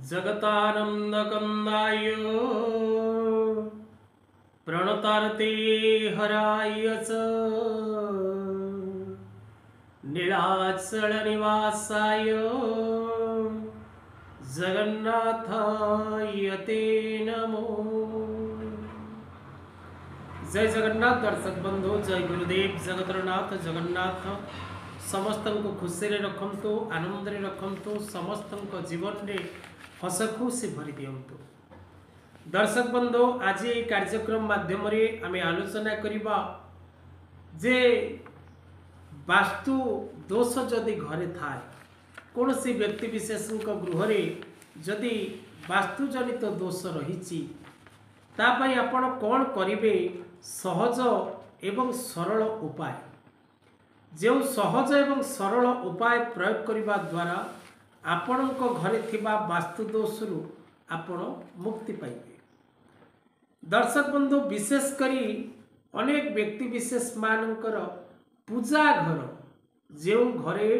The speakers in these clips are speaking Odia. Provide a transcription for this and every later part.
जगतानन्दकन्दाय प्रणतार्ते हराय च नीलाचलनिवासाय जगन्नाथाय ते नमो। जय जगन्नाथ दर्शक बंधु, जय गुरुदेव जगतरनाथ जगन्नाथ। ସମସ୍ତଙ୍କୁ ଖୁସିରେ ରଖନ୍ତୁ, ଆନନ୍ଦରେ ରଖନ୍ତୁ, ସମସ୍ତଙ୍କ ଜୀବନରେ ହସ ଖୁସି ଭରି ଦିଅନ୍ତୁ। ଦର୍ଶକ ବନ୍ଧୁ, ଆଜି ଏହି କାର୍ଯ୍ୟକ୍ରମ ମାଧ୍ୟମରେ ଆମେ ଆଲୋଚନା କରିବା ଯେ ବାସ୍ତୁ ଦୋଷ ଯଦି ଘରେ ଥାଏ, କୌଣସି ବ୍ୟକ୍ତି ବିଶେଷଙ୍କ ଗୃହରେ ଯଦି ବାସ୍ତୁଜନିତ ଦୋଷ ରହିଛି, ତା ପାଇଁ ଆପଣ କ'ଣ କରିବେ, ସହଜ ଏବଂ ସରଳ ଉପାୟ। ଯେଉଁ ସହଜ ଏବଂ ସରଳ ଉପାୟ ପ୍ରୟୋଗ କରିବା ଦ୍ୱାରା ଆପଣଙ୍କ ଘରେ ଥିବା ବାସ୍ତୁ ଦୋଷରୁ ଆପଣ ମୁକ୍ତି ପାଇବେ। ଦର୍ଶକ ବନ୍ଧୁ, ବିଶେଷ କରି ଅନେକ ବ୍ୟକ୍ତି ବିଶେଷ ମାନଙ୍କର ପୂଜା ଘର, ଯେଉଁ ଘରେ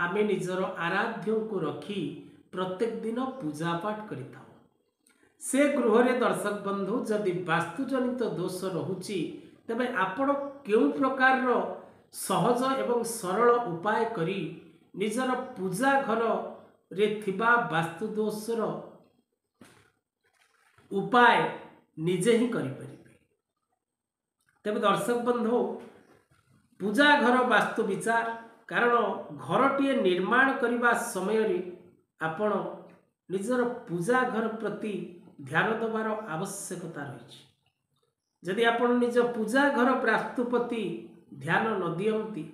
ଆମେ ନିଜର ଆରାଧ୍ୟଙ୍କୁ ରଖି ପ୍ରତ୍ୟେକ ଦିନ ପୂଜା ପାଠ କରିଥାଉ, ସେ ଗୃହରେ ଦର୍ଶକ ବନ୍ଧୁ ଯଦି ବାସ୍ତୁଜନିତ ଦୋଷ ରହୁଛି, ତେବେ ଆପଣ କେଉଁ ପ୍ରକାରର ସହଜ ଏବଂ ସରଳ ଉପାୟ କରି ନିଜର ପୂଜା ଘରରେ ଥିବା ବାସ୍ତୁଦୋଷର ଉପାୟ ନିଜେ ହିଁ କରିପାରିବେ। ତେବେ ଦର୍ଶକ ବନ୍ଧୁ, ପୂଜା ଘର ବାସ୍ତୁ ବିଚାର, କାରଣ ଘରଟିଏ ନିର୍ମାଣ କରିବା ସମୟରେ ଆପଣ ନିଜର ପୂଜା ଘର ପ୍ରତି ଧ୍ୟାନ ଦେବାର ଆବଶ୍ୟକତା ରହିଛି। ଯଦି ଆପଣ ନିଜ ପୂଜା ଘର ବାସ୍ତୁ ପ୍ରତି ଧ୍ୟାନ ନ ଦିଅନ୍ତି,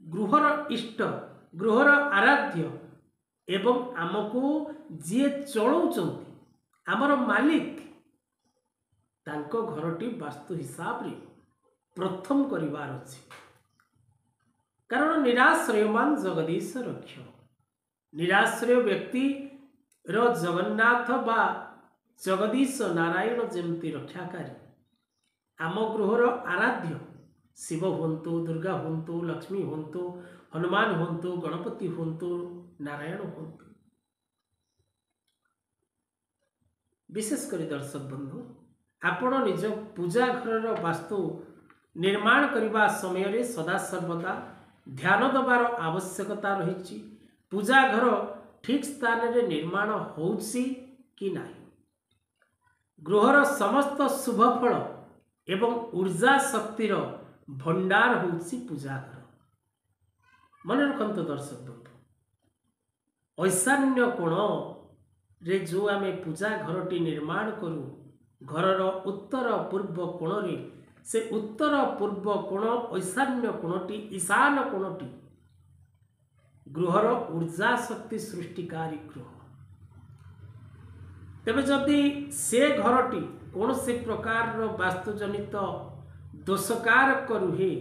ଗୃହର ଇଷ୍ଟ, ଗୃହର ଆରାଧ୍ୟ ଏବଂ ଆମକୁ ଯିଏ ଚଳାଉଛନ୍ତି, ଆମର ମାଲିକ, ତାଙ୍କ ଘରଟି ବାସ୍ତୁ ହିସାବରେ ପ୍ରଥମ କରିବାର ଅଛି। କାରଣ ନିରାଶ୍ରୟମାନ ଜଗଦୀଶ ରକ୍ଷ, ନିରାଶ୍ରୟ ବ୍ୟକ୍ତିର ଜଗନ୍ନାଥ ବା ଜଗଦୀଶ ନାରାୟଣ ଯେମିତି ରକ୍ଷାକାରୀ, ଆମ ଗୃହର ଆରାଧ୍ୟ ଶିବ ହୁଅନ୍ତୁ, ଦୁର୍ଗା ହୁଅନ୍ତୁ, ଲକ୍ଷ୍ମୀ ହୁଅନ୍ତୁ, ହନୁମାନ ହୁଅନ୍ତୁ, ଗଣପତି ହୁଅନ୍ତୁ, ନାରାୟଣ ହୁଅନ୍ତୁ। ବିଶେଷ କରି ଦର୍ଶକ ବନ୍ଧୁ, ଆପଣ ନିଜ ପୂଜା ଘରର ବାସ୍ତୁ ନିର୍ମାଣ କରିବା ସମୟରେ ସଦାସର୍ବଦା ଧ୍ୟାନ ଦେବାର ଆବଶ୍ୟକତା ରହିଛି, ପୂଜା ଘର ଠିକ୍ ସ୍ଥାନରେ ନିର୍ମାଣ ହେଉଛି କି ନାହିଁ। ଗୃହର ସମସ୍ତ ଶୁଭ ଫଳ ଏବଂ ଉର୍ଜା ଶକ୍ତିର ଭଣ୍ଡାର ହେଉଛି ପୂଜା ଘର। ମନେ ରଖନ୍ତୁ ଦର୍ଶକ ବନ୍ଧୁ, ଐଶାନ୍ୟ କୋଣରେ ଯେଉଁ ଆମେ ପୂଜା ଘରଟି ନିର୍ମାଣ କରୁ, ଘରର ଉତ୍ତର ପୂର୍ବ କୋଣରେ, ସେ ଉତ୍ତର ପୂର୍ବ କୋଣ ଐଶାନ୍ୟ କୋଣଟି, ଈଶାନ କୋଣଟି ଗୃହର ଉର୍ଜା ଶକ୍ତି ସୃଷ୍ଟିକାରୀ ଗୃହ। ତେବେ ଯଦି ସେ ଘରଟି କୌଣସି ପ୍ରକାରର ବାସ୍ତୁଜନିତ ଦୋଷକାରକ ରୁହେ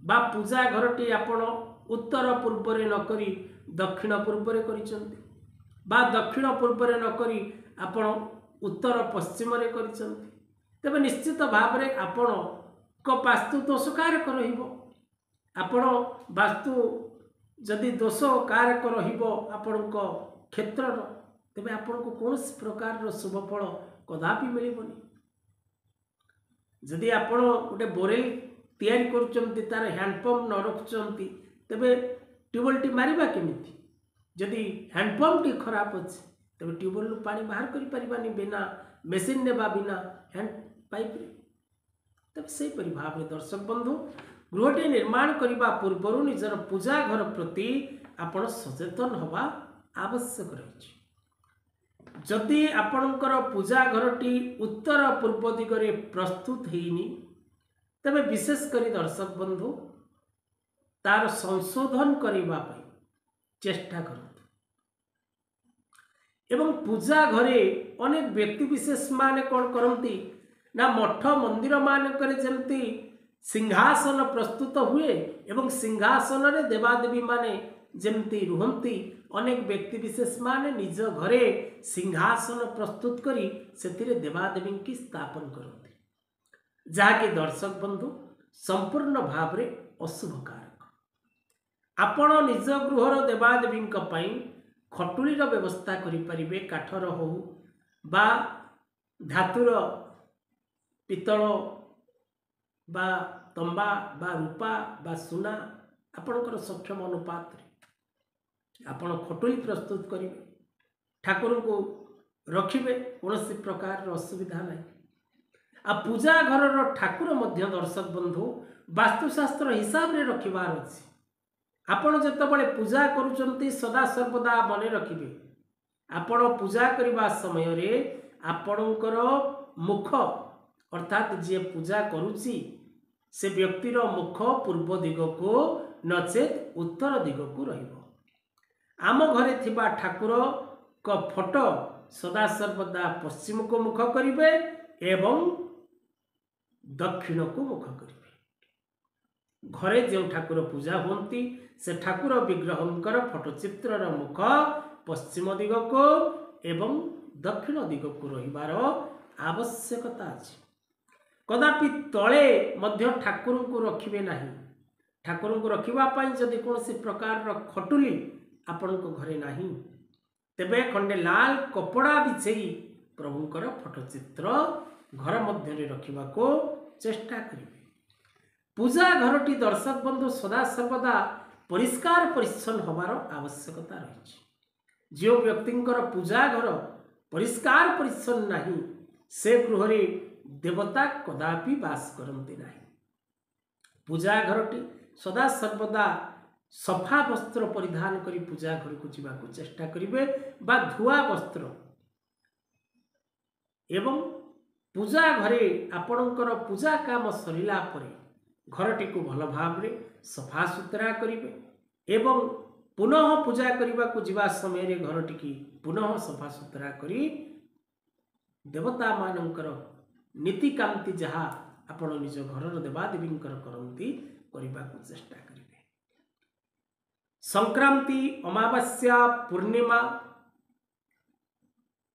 ବା ପୂଜା ଘରଟି ଆପଣ ଉତ୍ତର ପୂର୍ବରେ ନ କରି ଦକ୍ଷିଣ ପୂର୍ବରେ କରିଛନ୍ତି ବା ଦକ୍ଷିଣ ପୂର୍ବରେ ନ କରି ଆପଣ ଉତ୍ତର ପଶ୍ଚିମରେ କରିଛନ୍ତି, ତେବେ ନିଶ୍ଚିତ ଭାବରେ ଆପଣଙ୍କ ବାସ୍ତୁ ଦୋଷକାରକ ରହିବ। ଆପଣ ବାସ୍ତୁ ଯଦି ଦୋଷକାରକ ରହିବ ଆପଣଙ୍କ କ୍ଷେତ୍ରର, ତେବେ ଆପଣଙ୍କୁ କୌଣସି ପ୍ରକାରର ଶୁଭ ଫଳ କଦାପି ମିଳିବନି। ଯଦି ଆପଣ ଗୋଟେ ବୋରେଲ ତିଆରି କରୁଛନ୍ତି, ତାର ହ୍ୟାଣ୍ଡପମ୍ପ ନ ରଖୁଛନ୍ତି, ତେବେ ଟ୍ୟୁବୱେଲ୍ଟି ମାରିବା କେମିତି? ଯଦି ହ୍ୟାଣ୍ଡପମ୍ପଟି ଖରାପ ଅଛି, ତେବେ ଟ୍ୟୁବୱେଲ୍ରୁ ପାଣି ବାହାର କରିପାରିବାନି ବିନା ମେସିନ୍ରେ ବା ବିନା ହ୍ୟାଣ୍ଡ ପାଇପ୍ରେ। ତେବେ ସେହିପରି ଭାବରେ ଦର୍ଶକ ବନ୍ଧୁ, ଗୃହଟି ନିର୍ମାଣ କରିବା ପୂର୍ବରୁ ନିଜର ପୂଜା ଘର ପ୍ରତି ଆପଣ ସଚେତନ ହେବା ଆବଶ୍ୟକ ରହିଛି। ଯଦି ଆପଣଙ୍କର ପୂଜା ଘରଟି ଉତ୍ତର ପୂର୍ବ ଦିଗରେ ପ୍ରସ୍ତୁତ ହେଇନି, ତେବେ ବିଶେଷ କରି ଦର୍ଶକ ବନ୍ଧୁ ତାର ସଂଶୋଧନ କରିବା ପାଇଁ ଚେଷ୍ଟା କରନ୍ତୁ। ଏବଂ ପୂଜା ଘରେ ଅନେକ ବ୍ୟକ୍ତି ବିଶେଷ ମାନେ କ'ଣ କରନ୍ତି ନା, ମଠ ମନ୍ଦିର ମାନଙ୍କରେ ଯେମିତି ସିଂହାସନ ପ୍ରସ୍ତୁତ ହୁଏ ଏବଂ ସିଂହାସନରେ ଦେବାଦେବୀ ମାନେ ଯେମିତି ରୁହନ୍ତି, ଅନେକ ବ୍ୟକ୍ତି ବିଶେଷ ମାନେ ନିଜ ଘରେ ସିଂହାସନ ପ୍ରସ୍ତୁତ କରି ସେଥିରେ ଦେବାଦେବୀଙ୍କୁ ସ୍ଥାପନ କରନ୍ତି, ଯାହାକି ଦର୍ଶକ ବନ୍ଧୁ ସମ୍ପୂର୍ଣ୍ଣ ଭାବରେ ଅଶୁଭକାରକ। ଆପଣ ନିଜ ଗୃହର ଦେବାଦେବୀଙ୍କ ପାଇଁ ଖଟୁଳିର ବ୍ୟବସ୍ଥା କରିପାରିବେ, କାଠର ହେଉ ବା ଧାତୁର, ପିତ୍ତଳ ବା ତମ୍ବା ବା ରୂପା ବା ସୁନା, ଆପଣଙ୍କର ସକ୍ଷମ ଅନୁପାତରେ ଆପଣ ଖଟୁଳି ପ୍ରସ୍ତୁତ କରିବେ, ଠାକୁରଙ୍କୁ ରଖିବେ, କୌଣସି ପ୍ରକାରର ଅସୁବିଧା ନାହିଁ। ଆଉ ପୂଜା ଘରର ଠାକୁର ମଧ୍ୟ ଦର୍ଶକ ବନ୍ଧୁ ବାସ୍ତୁଶାସ୍ତ୍ର ହିସାବରେ ରଖିବାର ଅଛି। ଆପଣ ଯେତେବେଳେ ପୂଜା କରୁଛନ୍ତି ସଦାସର୍ବଦା ମନେ ରଖିବେ, ଆପଣ ପୂଜା କରିବା ସମୟରେ ଆପଣଙ୍କର ମୁଖ, ଅର୍ଥାତ୍ ଯିଏ ପୂଜା କରୁଛି ସେ ବ୍ୟକ୍ତିର ମୁଖ ପୂର୍ବ ଦିଗକୁ ନଚେତ୍ ଉତ୍ତର ଦିଗକୁ ରହିବ। ଆମ ଘରେ ଥିବା ଠାକୁରଙ୍କ ଫଟୋ ସଦାସର୍ବଦା ପଶ୍ଚିମକୁ ମୁଖ କରିବେ ଏବଂ ଦକ୍ଷିଣକୁ ମୁଖ କରିବେ। ଘରେ ଯେଉଁ ଠାକୁର ପୂଜା ହୁଅନ୍ତି ସେ ଠାକୁର ବିଗ୍ରହଙ୍କର ଫଟୋଚିତ୍ରର ମୁଖ ପଶ୍ଚିମ ଦିଗକୁ ଏବଂ ଦକ୍ଷିଣ ଦିଗକୁ ରହିବାର ଆବଶ୍ୟକତା ଅଛି। କଦାପି ତଳେ ମଧ୍ୟ ଠାକୁରଙ୍କୁ ରଖିବେ ନାହିଁ। ଠାକୁରଙ୍କୁ ରଖିବା ପାଇଁ ଯଦି କୌଣସି ପ୍ରକାରର ଖଟୁଲି ଆପଣଙ୍କ ଘରେ ନାହିଁ, ତେବେ ଖଣ୍ଡେ ଲାଲ କପଡ଼ା ବିଛେଇ ପ୍ରଭୁଙ୍କର ଫଟୋଚିତ୍ର ଘର ମଧ୍ୟରେ ରଖିବାକୁ ଚେଷ୍ଟା କରିବେ। ପୂଜା ଘରଟି ଦର୍ଶକ ବନ୍ଧୁ ସଦାସର୍ବଦା ପରିଷ୍କାର ପରିଚ୍ଛନ୍ନ ହେବାର ଆବଶ୍ୟକତା ରହିଛି। ଯେଉଁ ବ୍ୟକ୍ତିଙ୍କର ପୂଜା ଘର ପରିଷ୍କାର ପରିଚ୍ଛନ୍ନ ନାହିଁ, ସେ ଗୃହରେ ଦେବତା କଦାପି ବାସ କରନ୍ତି ନାହିଁ। ପୂଜା ଘରଟି ସଦାସର୍ବଦା ସଫା ବସ୍ତ୍ର ପରିଧାନ କରି ପୂଜା ଘରକୁ ଯିବାକୁ ଚେଷ୍ଟା କରିବେ ବା ଧୁଆ ବସ୍ତ୍ର। ଏବଂ ପୂଜା ଘରେ ଆପଣଙ୍କର ପୂଜା କାମ ସରିଲା ପରେ ଘରଟିକୁ ଭଲ ଭାବରେ ସଫାସୁତୁରା କରିବେ ଏବଂ ପୁନଃ ପୂଜା କରିବାକୁ ଯିବା ସମୟରେ ଘରଟିକି ପୁନଃ ସଫାସୁତୁରା କରି ଦେବତାମାନଙ୍କର ନୀତିକାନ୍ତି ଯାହା ଆପଣ ନିଜ ଘରର ଦେବାଦେବୀଙ୍କର କରନ୍ତି କରିବାକୁ ଚେଷ୍ଟା କରିବେ। ସଂକ୍ରାନ୍ତି, ଅମାବାସ୍ୟା, ପୂର୍ଣ୍ଣିମା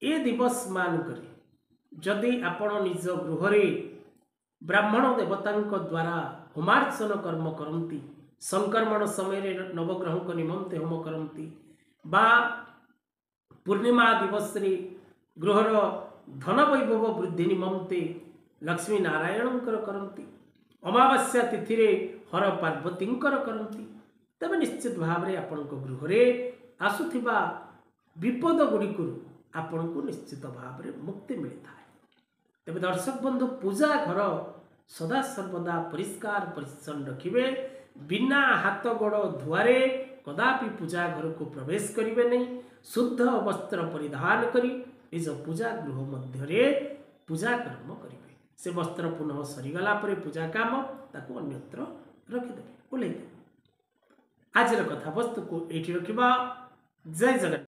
ଏ ଦିବସ ମାନଙ୍କରେ ଯଦି ଆପଣ ନିଜ ଗୃହରେ ବ୍ରାହ୍ମଣ ଦେବତାଙ୍କ ଦ୍ୱାରା ହୋମାର୍ଚନ କର୍ମ କରନ୍ତି, ସଂକ୍ରମଣ ସମୟରେ ନବଗ୍ରହଙ୍କ ନିମନ୍ତେ ହୋମ କରନ୍ତି ବା ପୂର୍ଣ୍ଣିମା ଦିବସରେ ଗୃହର ଧନ ବୈଭବ ବୃଦ୍ଧି ନିମନ୍ତେ ଲକ୍ଷ୍ମୀ ନାରାୟଣଙ୍କର କରନ୍ତି, ଅମାବାସ୍ୟା ତିଥିରେ ହର ପାର୍ବତୀଙ୍କର କରନ୍ତି, ତେବେ ନିଶ୍ଚିତ ଭାବରେ ଆପଣଙ୍କ ଗୃହରେ ଆସୁଥିବା ବିପଦ ଗୁଡ଼ିକରୁ ଆପଣଙ୍କୁ ନିଶ୍ଚିତ ଭାବରେ ମୁକ୍ତି ମିଳିଥାଏ। ତେବେ ଦର୍ଶକ ବନ୍ଧୁ, ପୂଜା ଘର ସଦାସର୍ବଦା ପରିଷ୍କାର ପରିଚ୍ଛନ୍ନ ରଖିବେ। ବିନା ହାତ ଗୋଡ଼ ଧୁଆରେ କଦାପି ପୂଜା ଘରକୁ ପ୍ରବେଶ କରିବେ ନାହିଁ। ଶୁଦ୍ଧ ବସ୍ତ୍ର ପରିଧାନ କରି ନିଜ ପୂଜା ଗୃହ ମଧ୍ୟରେ ପୂଜା କର୍ମ କରିବେ। ସେ ବସ୍ତ୍ର ପୁନଃ ସରିଗଲା ପରେ ପୂଜା କାମ ତାକୁ ଅନ୍ୟତ୍ର ରଖିଦେବେ, ଓହ୍ଲେଇ ଦେବେ। ଆଜିର କଥାବସ୍ତୁକୁ ଏଇଠି ରଖିବା। ଜୟ ଜଗନ୍ନାଥ।